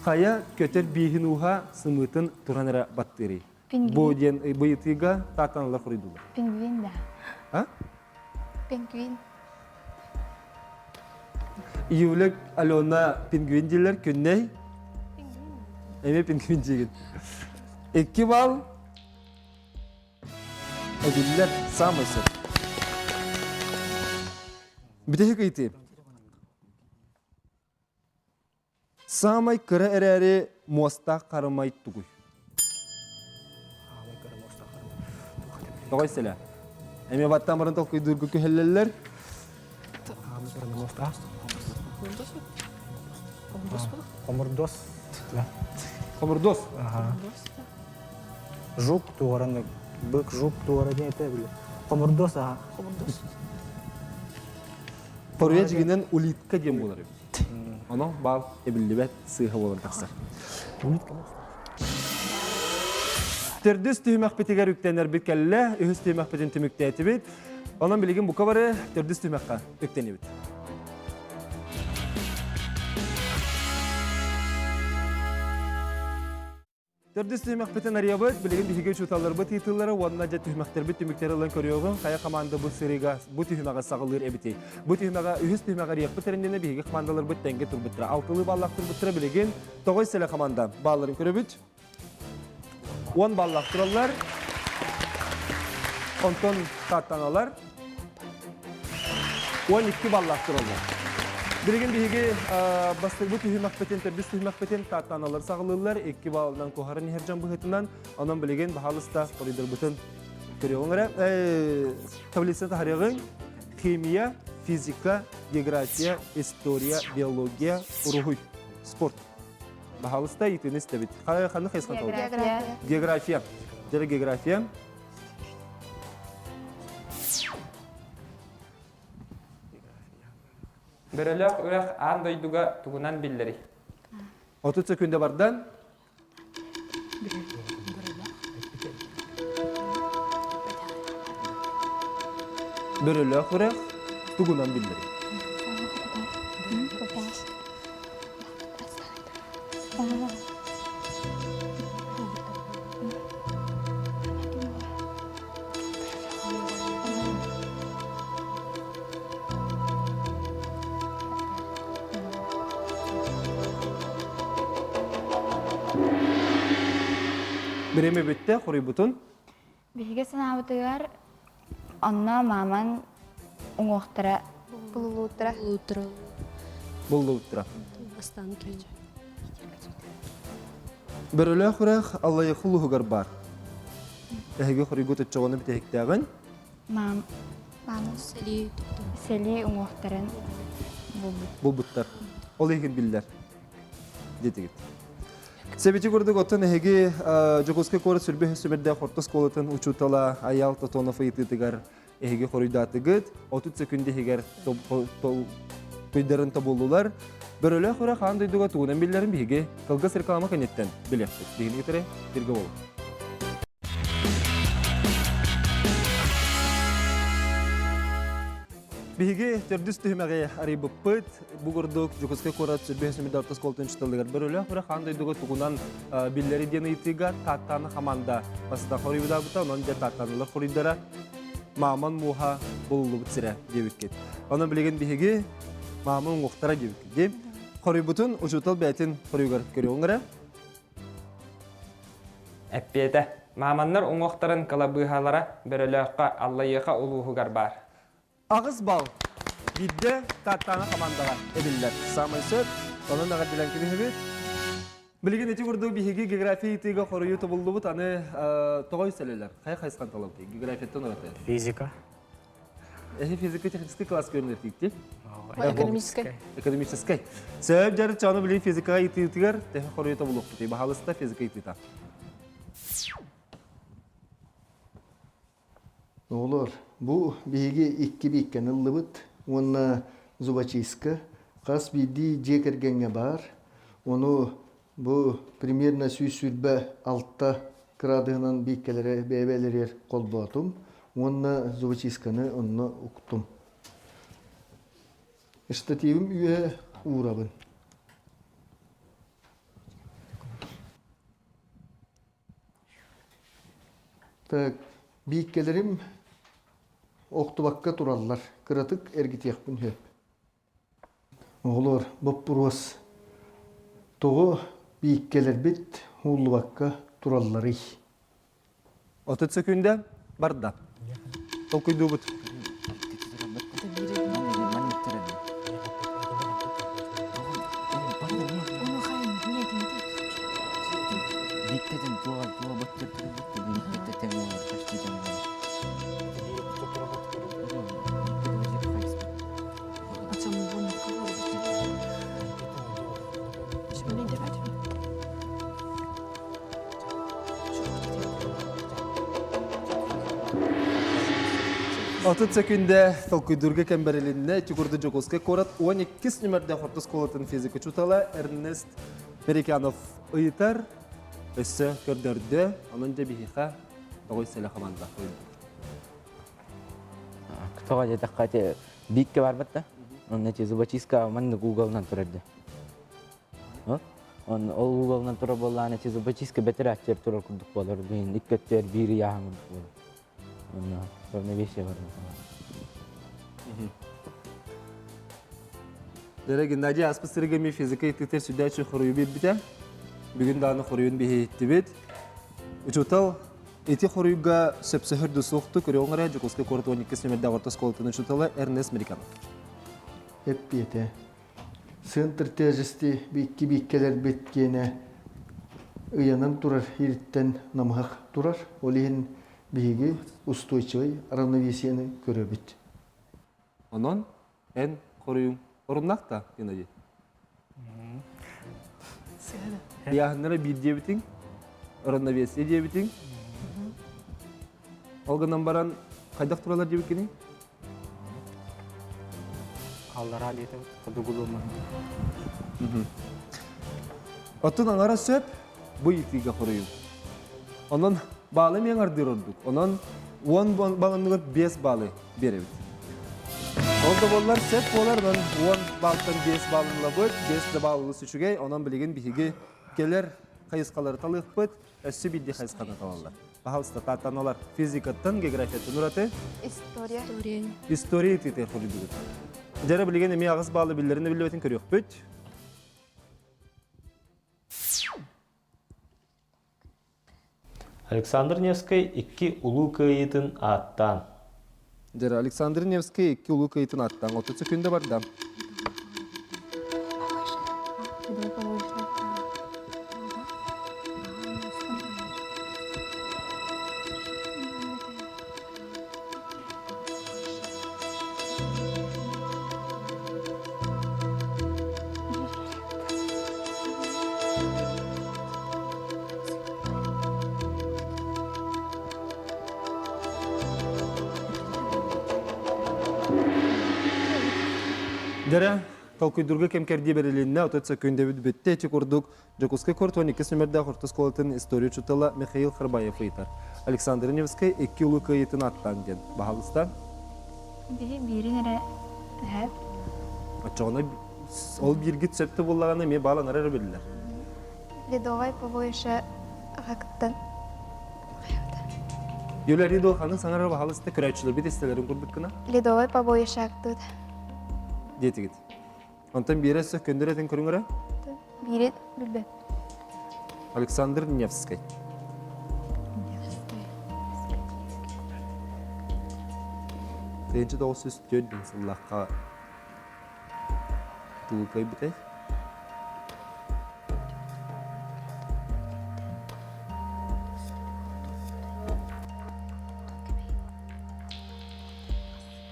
Хайа көтөр бииһин ууһа сымыытын туран эрэ баттыырый? Бу диэн быйытыыга таатаналар хоруйдулар. Пингвин да. А? Пингвин. Юля, Алена пингвин дииллэр күннэй. Эмиэ пингвин диигин. Икки балл Эбиллэр саамай сөп. Бүтэһик ыйытыы. Саамай кыра эрээри муостаах харымай тугуй? Тоҕой сэлэ. Эмиэ баттаан баран толкуйдуурга күһэллэллэр. Хомурдос. Хомурдос. Жук туораны, бык жук туора диэн этэ били. Хомурдос аха. Хомурдос. Хоруйа дьигинэн улитка диэн буолар эбит. Оно баал эбиллибэт сыыһа буолан тахсар. Төрдүс түһүмэхпитигэр үктэнэрбит кэллэ, үһүс түһүмэхпитин түмүктээтибит. Онон билигин бука бары төрдүс түһүмэххэ үктэнибит. Төрдүс түһүмэхпитин арыйабыт. Билигин биһиги учууталларбыт ыытыллара уонна дьэ түһүмэхтэрбит түмүктэрин ылан көрүөҕүҥ. Хайа команда бу сырыыга бу түһүмэҕи саҕалыыр эбитий? Бу түһүмэҕэ үһүс түһүмэҕи арыйахпыт эрэннинэ биһиги командаларбыт тэҥҥэ турбуттара. Алтылыы баллаах турбуттара билигин тоҕой сэлэ команда баалларын көрөбүт. 10 баллаах тураллар. Онтон тааттаналар. 12 баллаах тураллар. Билигин биһиги бастакы түһүмэхпитин, төрдүс түһүмэхпитин тааттааналар саҕалыыллар. 2 баллынан куһарын иһэр дьон быһыытынан. Онон билигин баһаалыста хоруйдарбытын көрүөҕүҥ эрэ. Таблица таһарыаҕыҥ. Химия, физика, география, история, биология, уруһуй, спорт. Баһаалыста ыйытыыны истэбит. Ханнык хайысхан География. География. Дьэ география. Бөрөлөөх үрэх аан дойдуга тугунан биллэрий? 30 секунда бардан. Бөрөлөөх үрэх тугунан биллэрий? Бириэмэ бүттэ, хоруйбутун. Биһиги санаабытыгар онно мааман уҥуохтара Булулууттара. Буллууттара. Буллууттара. Бастаан кэлдьэ. Бөрөлөөх үрэх Аллайыхы улууһугар баар. Эһиги хоруйгут оччоҕуна бүтэһиктээҕин. Маам. Сэлии Сэлии уҥуохтарын булбут. Булбуттар. Ол иһин биллэр. Диэтигит. Сэбити курдук оттон эһиги Дьокуускай куорат сүрбэ сүмэрдээх орто оскуолатын учуутала Айаал Тотонов ыйытыытыгар эһиги хоруйдаатыгыт. 30 секунд иһигэр туйдарын тобуллулар. Бөрөлөөх үрэх аан дойдуга тугунан биллэрин биһиги кылгас реклама кэнниттэн билиэхпит. Биһигини кытары биргэ буолуҥ. Биһиги төрдүс түһүмэҕи арыйбыппыт. Бу курдук Дьокуускай куорат сүрбэһэ сүмүдэ орто оскуолатын учууталыгар бөрөлөөх үрэх аан дойдуга тугунан биллэри диэн ыйытыыга Тааттааны хамаанда бастатан хоруйдаабыта. Онон дьэ Тааттаанылар хоруйдара Мааман мууһа булуллубут сирэ диэбиккит. Онон билигин биһиги мааман уҥуохтара диэбиккит дии. Хоруйбутун учуутал бэйэтин хоруйугар көрүөҕүҥ эрэ. Эппиэтэ. Мааманнар уҥуохтарын кылабыыһалара Бөрөлөөххө, Аллайыаха улууһугар баар. Аҕыс балл. Биирдэ Тааттаана хамаандаҕа эбиллэр. Саамай сөп. Онон эҕэрдэлээн кэбиһэбит. Билигин ити курдук биһиги география ыйытыыга хоруйу тобуллубут. Аны тоҕой сэлэлэр. Хайа хайысхан талабытый? Географияттан ураты. Физика. Эһи физико-технический класс көрүнэр Экономическай. Экономическай. Сөп дьарык чону билин физикаҕа ыйытыытыгар төһө хоруйу тобулуохпутуй? Баһаалыста физика ыйытыыта. Оҕолор, бу биһиги икки бииккэни ыллыбыт уонна зубочистка хас биирдии дьиэ кэргэҥҥэ баар. Ону бу примерно 126 кыраадыһынан бииккэлэри бэйэ-бэйэлэригэр холбоотум уонна зубочистканы онно уктум. Штативым үөһэ уурабын. Так, бииккэлэрим охтубакка тураллар. Кыратык эргитиэхпин сөп. Оҕолор, боппуруос тоҕо бииккэлэрбит ууллубакка туралларый? 30 сөкүүндэ барда. Толкуйдуубут. 30 секүндэ толкуйдуурга кэм бэрилиннэ. Ити курдук Дьокуускай куорат 12 нүмердээх орто оскуолатын физика учуутала Эрнест Перекянов ыйытар, өссө көрдөрдө. Онон дьэ биһиэхэ тоҕой сэлэ хамаанда Тоҕо диэтэххэ ити бииккэ барбат да. Онно эти зубочистка маннык уголунан турар дии. Он ол уголунан турар буоллаҕына эти зубочистка бэтэрээччилэр турар курдук буолар. Билин икки өттүгэр биир ыйааһын курдук буолар. Онно равновесие бар. Дэрэ Геннадий ааспыт сырыга ми физика ититер сүдээччи хоруйу биэрбитэ. Бүгүн даҕаны хоруйун биһиттибит. Учуутал ити хоруйга сөпсөһөр да суохту көрүөҕүҥ эрэ Дьокуускай куорат 12 нүмердээх орто оскуолатын учуутала Эрнест Мериканов. Эппиэтэ. Центр тяжести икки бииккэлэрбит киэнэ ыйанан турар ириттэн намыһах турар. Ол иһин биһиги устойчивай равновесиены көрөбүт. Онон эн хоруйуҥ оруннаах да, Геннадий? Ыйааһыннара биир диэбитиҥ, равновесие диэбитиҥ. Ол гынан баран хайдах тураллар диэбиккиний? Аллараа диэтэ хотугулууман. Оттон аҥара сөп бу ыйытыыга хоруйум. Онон баалы эмиэ аҥардыыр ордук. Онон 10 баллыныгар 5 баалы биэрэбит. Ол да буоллар сөп буолар, онон 10 баалтан 5 баалын ылабыт, 5 да баал олус үчүгэй, онон билигин биһиги кэлэр хайысхалары талыахпыт, өссө биирдии хайысханы талаллар. Пожалуйста, тааттаналар физикаттан, географияттан ураты. История. История ыйытыытыгар хоруйдугут. Дьэрэ билигин эмиэ аҕыс баалы биллэрин да биллибэтин көрүөхпүт. Александр Невскэй икки Улуу Кыайыытын ааттаан. Дьэ, Александр Невскэй икки Улуу Кыайыытын ааттаан 30 секунда барда. Дьэрэ, толкуйдуурга кэм кэрдии бэрилиннэ, 30 сөкүүндэбит бүттэ. Ити курдук Дьокуускай куорат 12 нүмердээх орто оскуолатын история учуутала Михаил Харбаев ыйытар. Александр Невскай икки улуу кыайыытын ааттаан диэн. Баһаалыста. Биһи биирин эрэ эһэп. Оччоҕуна ол бииргит сөп да буоллаҕына эмиэ баал аҥара эрэ биллэр. Ледовай побоище аҕакыттан Юля Ридо ханнык саҥарар баһаалыста көрөөччүлэрбит истэлэрин курдук гына. Ледовай побоище актыт. Диэтигит. Онтон биирэ өссө көндөр этин көрүҥ эрэ. Биири билбэт. Александр Невскай. Тыынчы 904 дин сыллахха тугу кыайбытай?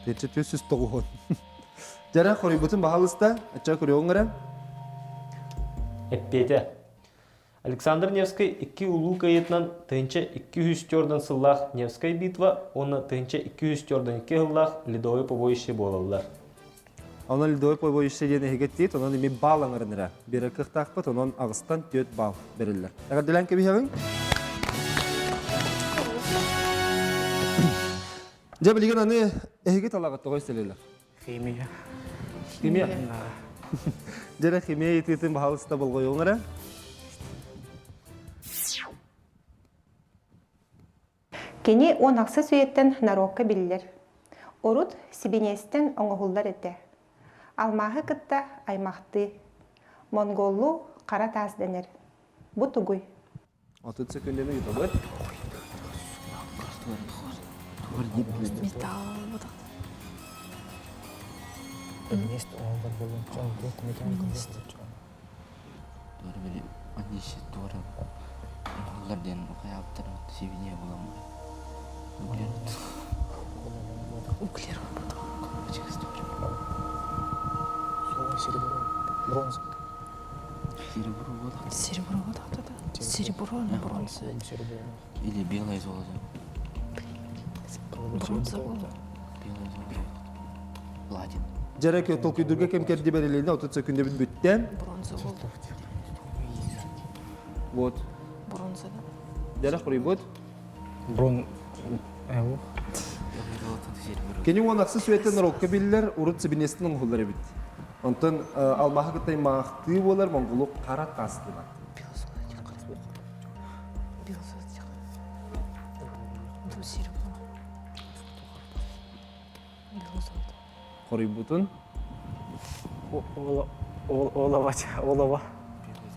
Тыынчы 409. Дьэрэ хоруйбутун баһаалыста, ачча көрүөҕүҥ эрэ. Эппиэтэ. Александр Невскэй икки улуу кыайыытынан 1204 сыллаах Невскай битва уонна 1242 сыллаах Ледовое побоище буолаллар. Онон Ледовое побоище диэн эһиги эттиит, онон эми баал аҥарын эрэ биэрэр кыахтаахпыт, онон аҕыстан түөрт баал бэриллэр. Эҕэрдэлээн кэбиһэҕиҥ. Дьэ билигин аны эһиги талаҕыт тоҕо истэлэлэр? Химия. Химия. Дьэрэ химия ыйытыытын баһаалыста болҕойуоҥ эрэ. Кини 16 үйэттэн норуокка биллэр. Урут сибиниэстэн оҥоһуллар этэ. Алмааһы кытта аймахтыы. Монголлуу хара таас дэнэр. Бу тугуй? 30 секундэни ыытабыт. Металл Бронза. Серебро вот Серебро, бронза. Или белое золото. Бронза было. Белое золото. Платин. Дьэрэ толкуйдурга кэм кэрди бэрилинэ 30 секундэбит бүттэ. Бронза болды. Вот. Бронза, да? Дьэрэ хоруйбут. Брон... Кини уон ахсыс үйэттэн норуокка биллэр, урут сибиниэстэн оҥоһуллар эбит. Онтон алмааһы кытта аймаахтыы буолар монгулу хара таас диэн Хоруйбутун Олова. Олова.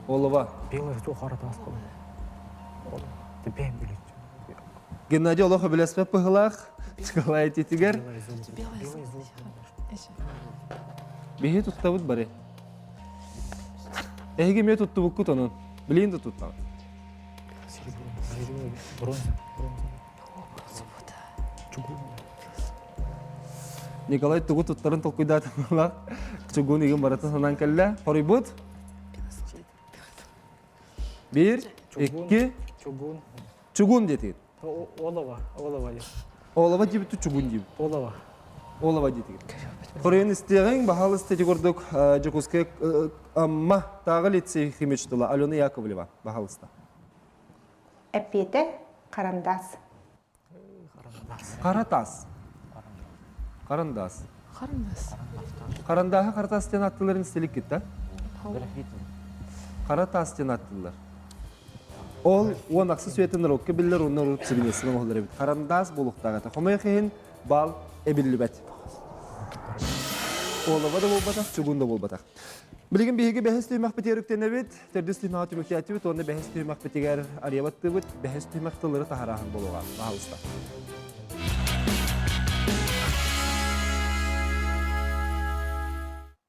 Олова. Белый хара таас Теперь билет. Геннадий олох өбүлэспэт быһылаах Николай этитигэр. Биһи туттабыт бары. Эһиги эмиэ туттубуккут онон. Билигин да туттаҕыт. Николай тугу туттарын толкуйдаатылар. Чугун игин барыта санаан кэллэ. Хоруйбут? Биир, икки, Чугун. Чугун диэтигит. Олова, олова. Олова диэбит чугун диэбит. Олова. Олова диэтигит. Хоруйун истиэҕиҥ, баһаалыста ити курдук Дьокуускай Амма тааҕы лицей химичтыла Алена Яковлева, баһаалыста. Эппиэтэ харандаас. Хара таас. Харандаас. Харандаас. Харандааһы хара таас диэн аттыларын истиликкит да? Хара таас диэн аттылар. Ол уон ахсыс үйэтин норуокка биллэр уонна урут сибиниэсин оҥоһуллар эбит. Харандаас буолуохтаах этэ. Хомойуох иһин баал эбиллибэт. Олова да буолбатах, чугун да буолбатах. Билигин биһиги бэһис түһүмэхпитигэр үктэнэбит. Төрдүс түһүмэҕи түмүктээтибит уонна бэһис түһүмэхпитигэр арыйабаттыыбыт. Бэһис түһүмэх тыллары таһарааһын буолуоҕа. Баһаалыста.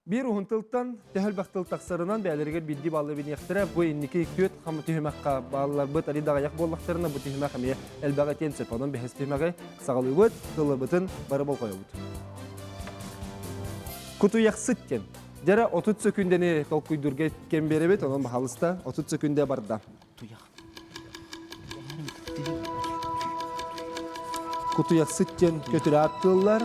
Биир уһун тылтан төһө элбэх тыл тахсарынан бэйэлэригэр биирдии баалла биниэхтэрэ. Бу инники түөрт хам түһүмэххэ баалларбыт али даҕайах буоллахтарына бу түһүмэх эмиэ элбэх этиэн сөп. Онон бэһис түһүмэҕи саҕалыыбыт, тылыбытын бары болҕойобут. Кутуйахсыт диэн. Дьэрэ 30 сөкүндэни толкуйдуурга кэм биэрэбит, онон баһаалыста 30 сөкүндэ барда. Кутуйахсыт диэн көтүрэ аттыыллар.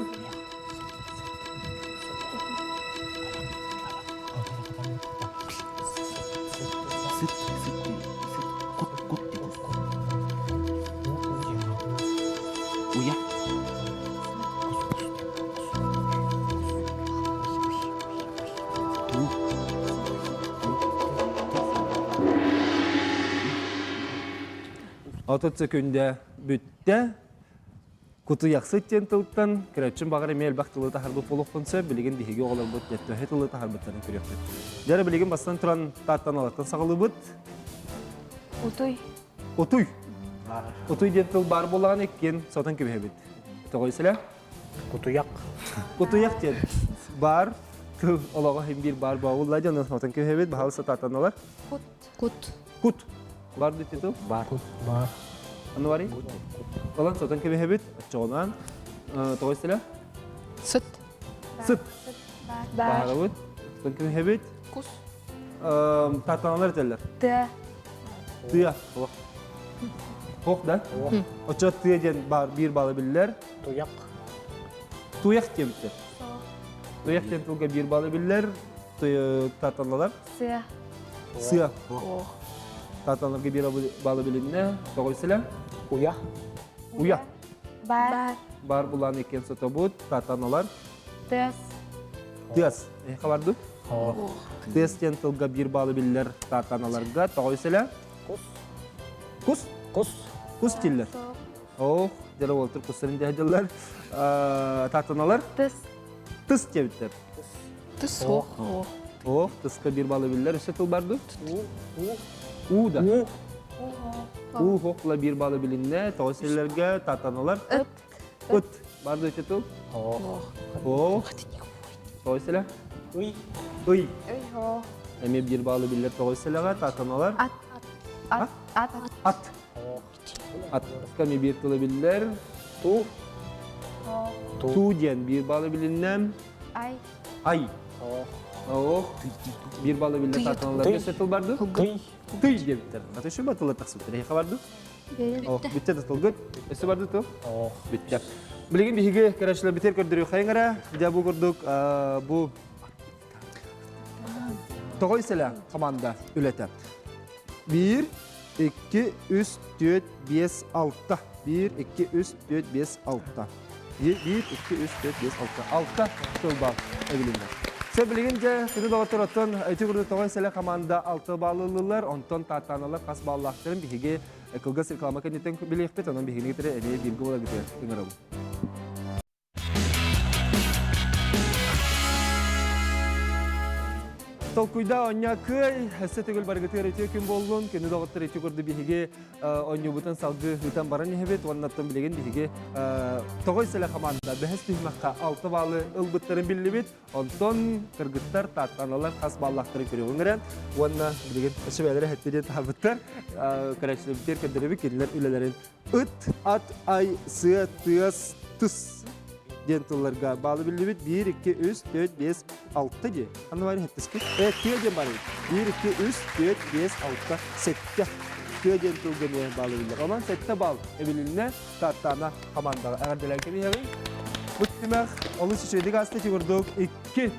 30 сөкүндэ бүттэ. Кутуйахсыт диэн тылтан көрөөччүм баҕар эмиэ элбэх тылы таһарбыт буолуохпун сөп. Билигин биһиги оҕолорбут төһө тылы таһарбыттарын көрүөхпүт. Дьэ билигин бастан туран Тааттан алаттан саҕалыыбыт. Утуй. Утуй. Утуй диэн тыл баар буоллаҕына иккиэн сотон кэбиһэбит. Тоҕо силэ? Кутуйах. Кутуйах диэн баар тыл олоҕо иһин биир баар буолла дьон сотон кэбиһэбит. Баһаалыста тааттаналар. Кут. Кут. Кут. Бар дии тыл? Бар. Бар. Аны барый? Олан сотон кэбиһэбит. Оччоҕунан тоҕо силэ? Сыт. Сыт. Бар. Баарабыт. Сотон кэбиһэбит. Кус. Тааттаналар этэллэр. Тыа. Тыа. Ох да? Оччо тыа диэн бар биир балы биллэр. Туйах. Туйах диэбиттэр. Туйах диэн тылга биир балы биллэр. Тааттаналар. Сыа. Сыа. Тааттаналарга биир балы билиннэ. Тоҕой силэ? Уйа. Уйа. Бар. Бар булан иккен сотобут. Тааттаналар. Тыас. Тыас. Эһиэхэ барды? Тыас диэн тылга биир баалы биллэр тааттаналарга тоҕой силэ? Кус. Кус? Кус. Кус дииллэр. Ох, дьэ уолтур кустарын дьаһдьаллар. Тааттаналар? Тыс. Тыс диэбиттэр. Тыс ох. Ох, тыска биир баалы биллэр. Өссө тыл барды? У. У да. У. У хохла биир баалы билиннэ. Тоҕо силлэргэ тааттаналар? Ыт. Ыт. Барды өтө тыл? Ох. Ох. Тоҕо силэ? Ый. Ый. Ый хо. Эмиэ биир баалы биллэр тоҕо силэҕэ тааттаналар? Ат. Ат. Ат. Ат. Атка эмиэ биир тылы биллэр. Ту. Ту диэн биир баалы билиннэ. Ай. Ай. Ох. Биир баалы биллэр тааттаналарга өссө тыл барды? Тый. Тый диэбиттэр. Аты өссө батылар тахсыбыттар. Эһиэхэ барды? Ох, бүттэ да тылгыт. Өссө барды тыл? Ох. Бүттэ. Билигин биһиги көрөөччүлэрбитигэр көрдөрүөххэйиҥ эрэ. Дьэ бу курдук бу Тоҕой сэлэ команда үлэтэ. 1, 2, 3, 4, 5, 6. 1, 2, 3, 4, 5, 6. 1, 2, 3, 4, 5, 6. 6 тыл бал эбилиннэ. Сэ билигин дьэ күнү доҕоттор оттон ити курдук Тоҕой сэлэ команда 6 баллылылар, онтон тааттааналар хас баллаахтарын биһиги кылгас реклама кэнниттэн билиэхпит, онон биһигини кытары эмиэ бииргэ буоларгытыгар ыҥырабын. Толкуйда онньа кыай, өссө төгүл барыгытыгар үтүө күн буоллун. Күнү доҕоттор ити курдук биһиги онньуубутун салгыы ыытан баран иһэбит. Уоннаттан билигин биһиги Тоҕой сэлэ команда бэһис түһүмэххэ 6 баалы ылбыттарын биллибит. Онтон кыргыттар тааттаналар хас бааллаахтарын көрүөҕүҥ эрэ. Уонна билигин өссө бэйэлэрэ хэттэ диэн таһаарбыттар. Көрөөччүлэрбитигэр көрдөрөбүт кинилэр үлэлэрин Ыт, ат, ай, сыа, тыас, тыс диэн тылларга баалы биллибит. 1, 2, 3, 4, 5, 6 дии. Ханна бары хэттискит? Э, тыа диэн бары. 1, 2, 3, 4, 5, 6, 7. Тыа диэн тылга эмиэ баалы биллэр. Онон 7 балл эбилиннэ Тааттаана командаҕа эҕэрдэлээн кэбиһэбин. Бу түмэх олус үчүгэйдик ааста ити курдук икки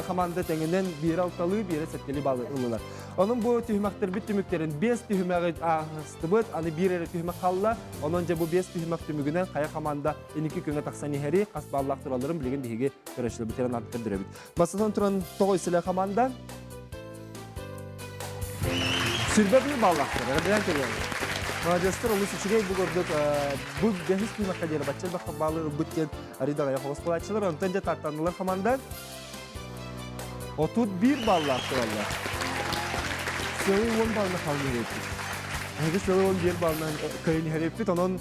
команда тэҥинэн биирэ алталыы, биирэ сэттэлии баллы ыллылар. Онон бу түһүмэхтэрбит түмүктэрин биэс түһүмэҕи ааһыстыбыт, аны биир эрэ түһүмэх хаалла. Онон дьэ бу биэс түһүмэх түмүгүнэн хайа команда инники күҥҥэ тахсан иһэри, хас баллаах туралларын билигин биһиги көрөөччүлэрбитигэр анаан көрдөрөбүт. Бастатан туран Тоҕой силэ команда Сүрбэ биир баллаахтар, эрэбилэн көрүөҥ. Маладьыастар олус үчүгэй бу курдук бу бэһис түһүмэххэ диэри бачча элбэх баллы ылбыт диэн арыйдаҕайа холос буолааччылар. Онтон дьэ тартаннылар команда 31 баллаах тураллар. Сылы 10 баллына хаалан иһэппит. Эһиги сылы 11 баллынан кыайан иһэриппит. Онон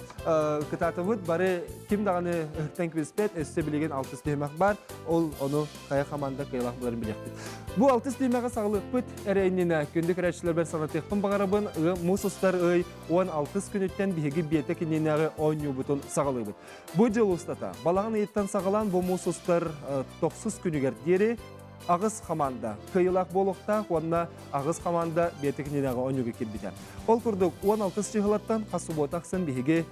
кытаатыбыт бары ким даҕаны ыһыктан кириспэт, өссө билигин алтыс түһүмэх бар. Ол ону хайа команда кыайылаах буларын билиэхпит. Бу алтыс түһүмэҕи саҕалыахпыт эрэ иннинэ күндү көрөөччүлэрбэр санатыахпын барабын муус устар ый 16 күнүттэн биһиги биэтэ кининээҕи оонньуубутун саҕалыыбыт. Бу дьыл устата балаҕан ыйыттан саҕалаан бу муус устар тохсус күнүгэр диэри аҕыс хамаанда кыайыылаах буолуохтаах уонна аҕыс хамаанда биэтэ кининээҕи оонньууга киирбитэ. Ол курдук 16 чыһылаттан хас субуота ахсын биһиги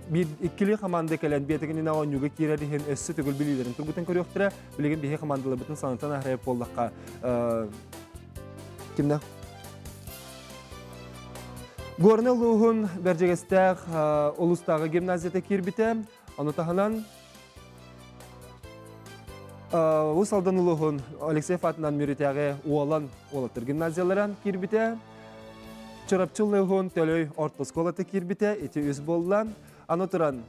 биир иккилии хамаанда кэлэн биэтэгининэ оонньууга киирэр иһин өссө төгүл билиилэрин тургутан көрүөхтэрэ. Билигин биһи хамаандаларбытын санатан аһарайып буоллахха кимнэ? Горнай улууһун Бэрдьигэстээх улуустааҕы гимназията киирбитэ. Ону таһынан Уус Алдан улууһун Алексей Фатынан Мүрүтээҕи Уолан уолаттар гимназиялара киирбитэ. Чурапчы улууһун Төлөй орто оскуолата киирбитэ, ити үс буолла. Аны туран,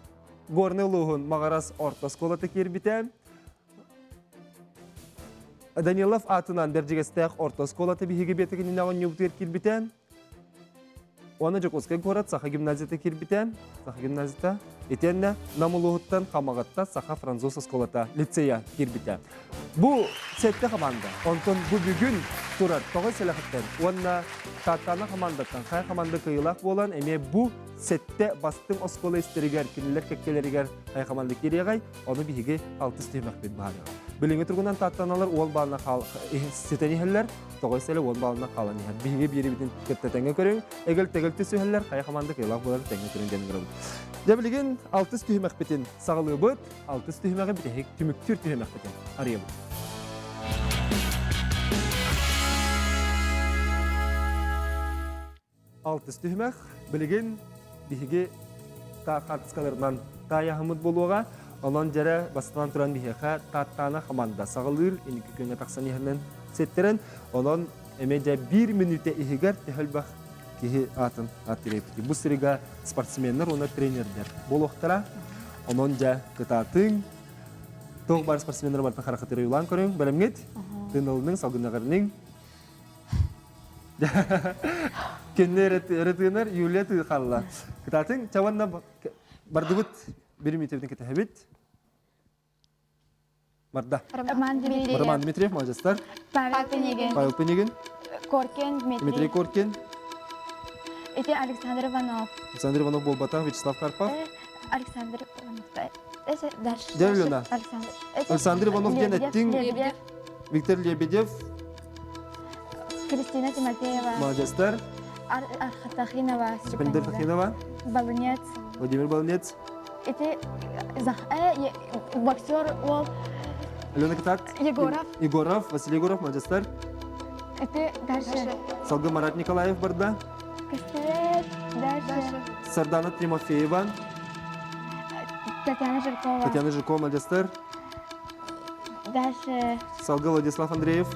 Горнай улууһун Маҕарас орто оскуолата киирбитэ. Данилов аатынан Бэрдьигэстээх орто оскуолата биһиги биэтэгининэ оонньуубутугар киирбитэ. Уонна Дьокуускай куорат Саха гимназията киирбитэ. Саха гимназията. Итиэннэ Нам улууһуттан Хамаҕатта Саха француз оскуолата лицея киирбитэ. Бу сэттэ хамаанда. Онтон бу бүгүн турар тоҕо сэлэхиттэн уонна Тааттаана хамаандаттан хайа хамаанда кыайыылаах буолан эмиэ бу сэттэ бастыҥ оскуола истэригэр кинилэр кэккэлэригэр хайа хамаанда киириэҕэй ону биһиги алтыс түһүмэхпит баһаарыаҕа. Билиҥҥи туругунан Тааттаналар уол баалына ситэн иһэллэр, тоҕо сэлэ уол баалына хаалан иһэр. Биһиги биэрибитин кытта тэҥҥэ көрүҥ, эгэл-тэгэл түсүһэллэр, хайа хамаанда кыайыылаах буолар тэҥҥэ көрүҥ диэн ыҥырабыт. Дьэ билигин алтыс түһүмэхпитин саҕалыыбыт. Алтыс түһүмэҕи бүтэһик түмүктүүр түһүмэхпитин арыйабыт. Алтыс түһүмэх билигин биһиги хаартыскаларынан таайаһыммыт буолуоҕа. Онон дьэрэ бастатан туран биһиэхэ Тааттаана хамаанда саҕалыыр инники күҥҥэ тахсан иһэринэн сиэттэрэн, онон эмиэ дьэ биир мүнүүтэ иһигэр төһө элбэх киһи аатын ааттыыр Бу сырыыга спортсменнар уонна тренердэр буолуохтара. Онон дьэ кытаатыҥ, туох баар спортсменнар барыта харахытыр уйулаан көрүҥ, бэлэмҥит, тыын салгыннаҕарының. Кэннэ эрэ тыынар Юлия тыы хаалла. Кытаатыҥ, чаванна бардыбыт, бир мүнүүтэбитин кэтэһэбит. Барда. Роман Дмитриев. Роман Дмитриев, молодецтар. Павел Пенегин. Павел Пенегин. Коркин Дмитрий. Дмитрий Коркин. Ити Александр Иванов. Александр Иванов буолбатах, Вячеслав Карпов. Александр Иванов. Дальше. Дьэ, Александр. Александр Иванов диэн эттиҥ. Лебедев. Виктор Лебедев. Кристина Тимофеева. Молодецтар. Архатахинова. Степанидор Тахинова. Балынец. Владимир Балынец. Ити боксер уол Алена Кытат. Егоров. Егоров, Василий Егоров, молодецтар. Ити дальше. Салгы Марат Николаев барда. Костелец, дальше. Сардана Тимофеева. Татьяна Жиркова. Татьяна Жиркова, молодецтар. Дальше. Салгы Владислав Андреев.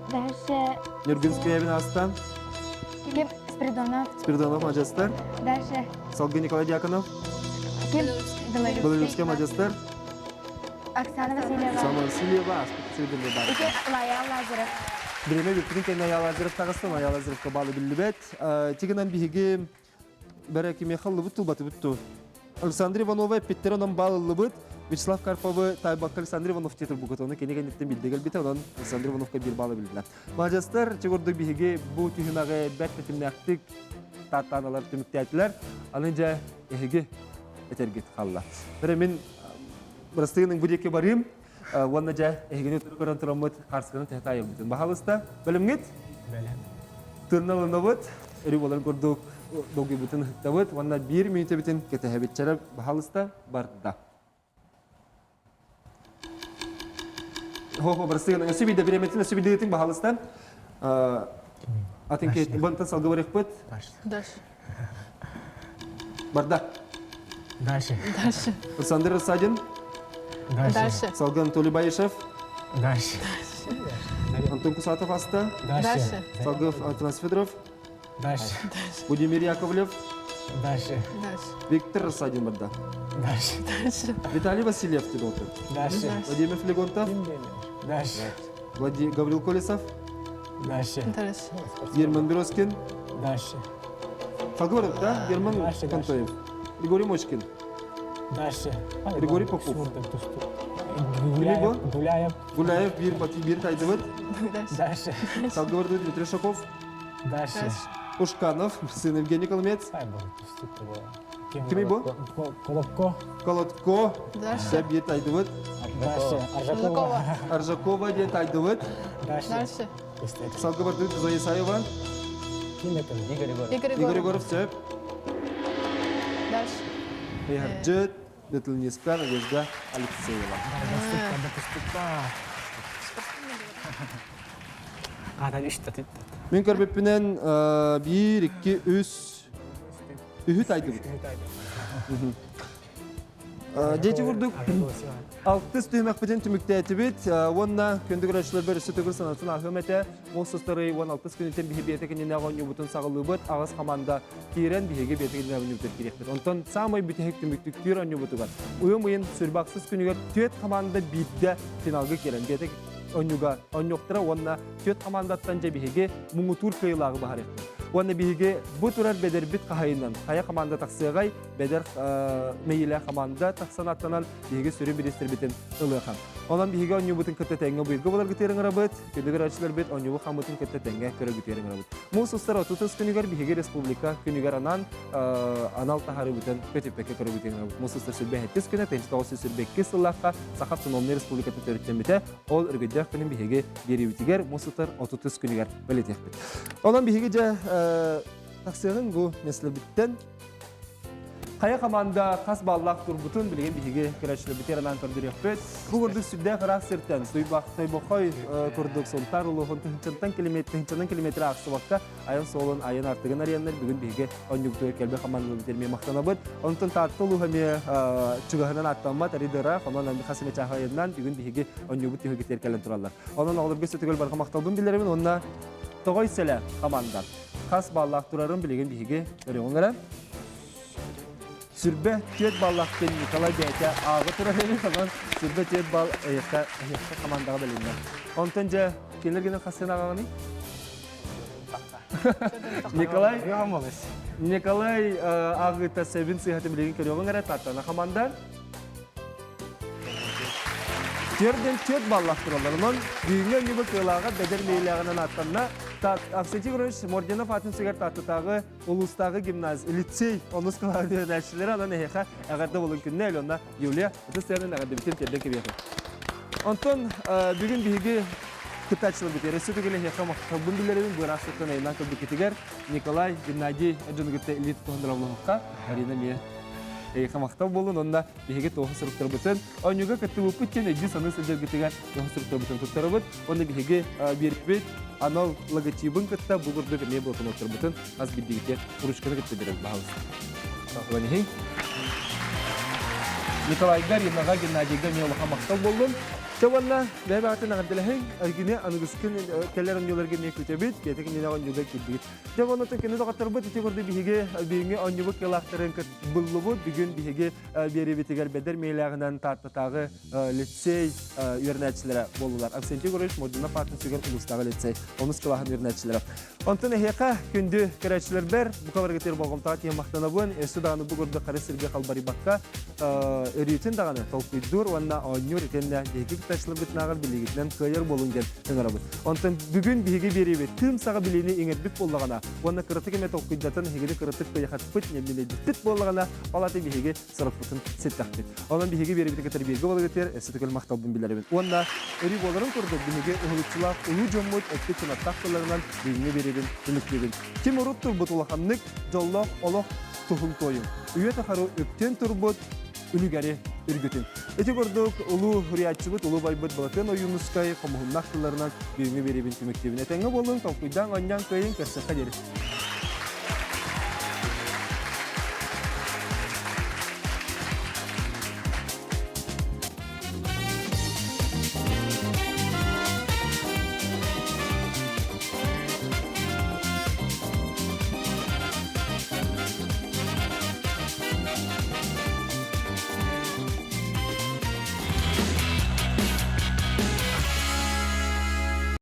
Дальше. Нюргин Скрябин аста. Ким Спиридонов. Спиридонов, молодецтар. Дальше. Салгы Николай Дьяконов. Ким Белолюбская молодецтар. Оксана Васильева. Оксана Васильева, Ити Лая Лазарев. Бириэмэ бүппүтүн кэннэ Ая Лазарев таҕыста, Ая Лазаревка баалы биллибэт. Тигинэн биһиги бэрэ кимиэхэ ыллыбыт тулбатыбыт ту. Александр Иванова эппиттэр онон баал ыллыбыт. Вячеслав Карповы Тайбакка Александр Иванов тиэтир бугут. Оны кини кэнниттэн билде келбите, онон Александр Ивановка биир баалы билдилэр. Маладьыастар, чугурдук биһиги бу түһүмэҕи бэрт тэтимнээхтик тааттааналар түмүктээтилэр. Аны дьэ эһиги этэргит хаалла. Бэрэ мин бырастыгының бу диэки барыым. Уонна дьэ эһигини көрөн тураммыт хаарсканы төһө таайылбытын. Баһалыста, бэлэмҥит? Бэлэм. Тырналынабыт, өрүү болар курдук долгуйбутун ыһыктабыт уонна биир мүнүүтэбитин кэтэһэбит. Баһалыста барда. Хо-хо, бырастыгын, өссө биирдэ бириэмэтин өссө биирдэ баһалыстан. Атын ки бантан салгы барыахпыт. Дальше. Барда. Дальше. Дальше. Александр Рассадин. Дальше. Салгы Анатолий Баишев. Дальше. Антон Кусатов аста. Дальше. Салгы Атанас Федоров. Дальше. Владимир Яковлев. Дальше. Дальше. Виктор Рассадин барда. Дальше. Дальше. Виталий Васильев тидолты. Дальше. Владимир Флегонтов. Дальше. Владимир Гаврил Колесов. Дальше. Дальше. Герман Березкин. Дальше. Фагоров, да? Герман Дальше, Контоев. Григорий Мочкин. Дальше. Григорий Попов. Гуляев. Гуляев. Гуляев, бир, бир тайдыбыт. Дальше. Салгыбырды Дмитрий Шаков. Дальше. Ушканов, сын Евгений Коломец. Кими бу? Колобко. Колодко. Дальше. Бир тайдыбыт. Дальше. Аржакова. Аржакова диэн тайдыбыт. Дальше. Дальше. Салгыбырды Зоя Исаева. Ким это? Игорь Егоров. Игорь Игорь Егоров. Егоров сөп. Дальше. Эһэрдьит, Ветлинистка Надежда Алексеева. Мин көрбүппүнэн биир, икки, үс, үһү тайдыбыт. Дети курдук алтыс түһүмэхпитин түмүктээтибит уонна күндү көрөөччүлэрбэр өссө төгүл санатын ааһыам этэ. Муус устары 16 күнүттэн биһи биэтэ кининээх оонньуубутун саҕалыыбыт. Аҕыс хамаанда киирэн биһиги биэтэ кининээх оонньуубутугар киириэхпит. Онтон саамай бүтэһик түмүктүктүүр оонньуубутугар ыам ыйын сүрбахсыс күнүгэр түөрт хамаанда биирдэ финалга киирэн биэтэ оонньууга оонньуохтара уонна түөрт хамаандаттан дьэ биһиги муҥутуур кыайыылааҕы баһарыахпыт. Уонна биһиги бу турар бэдэрбит хаһайынан хайа хамаанда тахсыаҕай бэдэр мэйиилээх хамаанда тахсан аттанан биһиги сүрүн бириистэрбитин ылыаха. Онон биһиги оонньуубутун кытта тэҥҥэ быйылгы буларгытыыр ыҥырабыт, күндү көрөөччүлэрбит оонньуубу хаммытын кытта тэҥҥэ көрөргүтүгэр ыҥырабыт. Муус устар 30 күнүгэр биһиги республика күнүгэр анаан анал таһаарыыбытын көтүппэккэ көрөргүтүгэр ыҥырабыт. Муус устар сүрбэһэттис күнэ 1922 сыллаахха Саха автономнай республиката төрүттэммитэ. Ол өргөйдөөх күнүн биһиги биэриибитигэр муус устар 30 күнүгэр бэлиэтиэхпит. Онон биһиги дьэ тахсыаҕыҥ бу миэстэлэрбиттэн Хайа хамаанда хас баллаах турбутун билигин биһиги көрөөччүлэрбитигэр анаан көрдөрүөхпүт. Бу курдук сүрдээх ыраах сиртэн Тойбохой курдук Сунтаар улууһун тыһыынчаттан километр тыһыынчанан километр аахсыбакка айан суолун айан артыгын арыйаннар бүгүн биһиги онньуктугар кэлбит хамаандаларбыт эмиэ махтанабыт. Онтон Таатта улууһа эмиэ чугаһынан ааттаммат арыйдара, онон хас эмэ чааһы айаннаан бүгүн биһиги онньугут түһүлгэтигэр кэлэн тураллар. Онон оҕолорго сөтүгөл барҕа махталбын биллэрэбин уонна Тоҕой сэлэ хамаанда Хас баллаах турарын билигин биһиги көрүөҕүҥ эрэ. Сүрбэ түөрт баллаах диэн Николай бэйэтэ ааҕа турар эбит, онон сүрбэ түөрт балл эйиэхэ эйиэхэ хамаандаҕа бэлиннэ. Онтон дьэ кинилэр гынан хас сыана ааҕаҕыный? Николай Николай ааҕыыта сэбин сыыһатын билигин көрүөҕүҥ эрэ Тартана хамаанда. Түөрдэн түөрт баллаах тураллар. Онон бүгүҥҥү оонньууга кыалааҕа бэдэр мэйилээҕинэн ааттанна. Авсентий Иванович Морденов аатын сүгэр Тааттатааҕы улуустааҕы гимназия, лицей онус кылааһын үөрэнээччилэрэ онон эһиэхэ эҕэрдэ буолун күннэ Алена, Юлия, ытыс тыаһынан эҕэрдэбитин тиэрдэн кэбиэхэ. Онтон бүгүн биһиги кыттааччыларбыт өссө төгүл эһиэхэ махталбын биллэрэбин быраастыттан айаннаан кэлбиккитигэр Николай, Геннадий дьону кытта илии тутуһан дорооболоһуохха. Марина эмиэ эйиэхэ махтал буолун уонна биһиги туоһу суруктарбытын оонньууга кыттыбыппыт диэн өйдүү саныы сылдьаргытыгар туоһу суруктарбытын туттарабыт уонна биһиги биэрбит анал логотибын кытта бу курдук эмиэ блокноттарбытын хас биирдиигитигэр ручканы кытта биэрэр баһалыста. Николайга, Ринаҕа, Геннадийга эмиэ улахан махтал буоллун. Чэ уонна бэйэ-бэйэҕитин эҕэрдэлэһиҥ, эргини аныгыскын кэлэр оонньууларга эмиэ күүтэбит, бэйэтэ кинилээх оонньууга киирдигит. Дьэ оннуттан кини доҕотторбут ити курдук биһиги бүгүҥҥү оонньуубут кыалаахтарын буллубут. Бүгүн биһиги биэриибитигэр Бэдэр Миэлээҕинэн Тааттатааҕы лицей үөрэнээччилэрэ буоллулар. Авсентий Егорович Мордунов аатын сүгэр улуустааҕы лицей онус кылааһын үөрэнээччилэрэ. Онтон эһиэхэ күндү көрөөччүлэрбэр бука барыгытыгар болҕомтоҕо тиийэн махтанабын. Өссө даҕаны бу курдук хары сиргэ халбарыйбакка өрүүтүн даҕаны толкуйдуур уонна оонньуур итиэннэ биһиги кыттааччыларбытынааҕар билиигитинэн кыайар буолуҥ диэн ыҥырабыт. Онтон бүгүн биһиги биэриибит тыым саҕа билиини иҥэрбит буоллаҕына уонна кыратык эмэ толкуйдатан эһигини кыратык кыйахатпыт, ньэмминэйбиппит буоллаҕына, ол аты биһиги сорукпутун ситтэхпит. Онон биһиги биэриибитин кытары бииргэ буоларгытыгар өссө төгүл махталбын билэрэбин. Уонна өрүү буоларын курдук биһиги уһулуччулаах улуу дьоммут эппит кынаттаах тылларынан бүгүҥҥү биэриибин түмүктүүбүн. Ким урут турбут улаханнык дьоллоох олох туһун туойуҥ. Үйэ тухары үктэн турбут үлүгэри үргүтүн. Ити курдук улуу суруйааччыбыт, улуу байбыт Былатыан Ойуунускай хомуһуннаах тылларынан бүгүҥҥү биэриибин түмүктүүбүн. Этэҥҥэ буолуҥ, толкуйдаан, оонньоон кыайыҥ, көрсөххө диэри.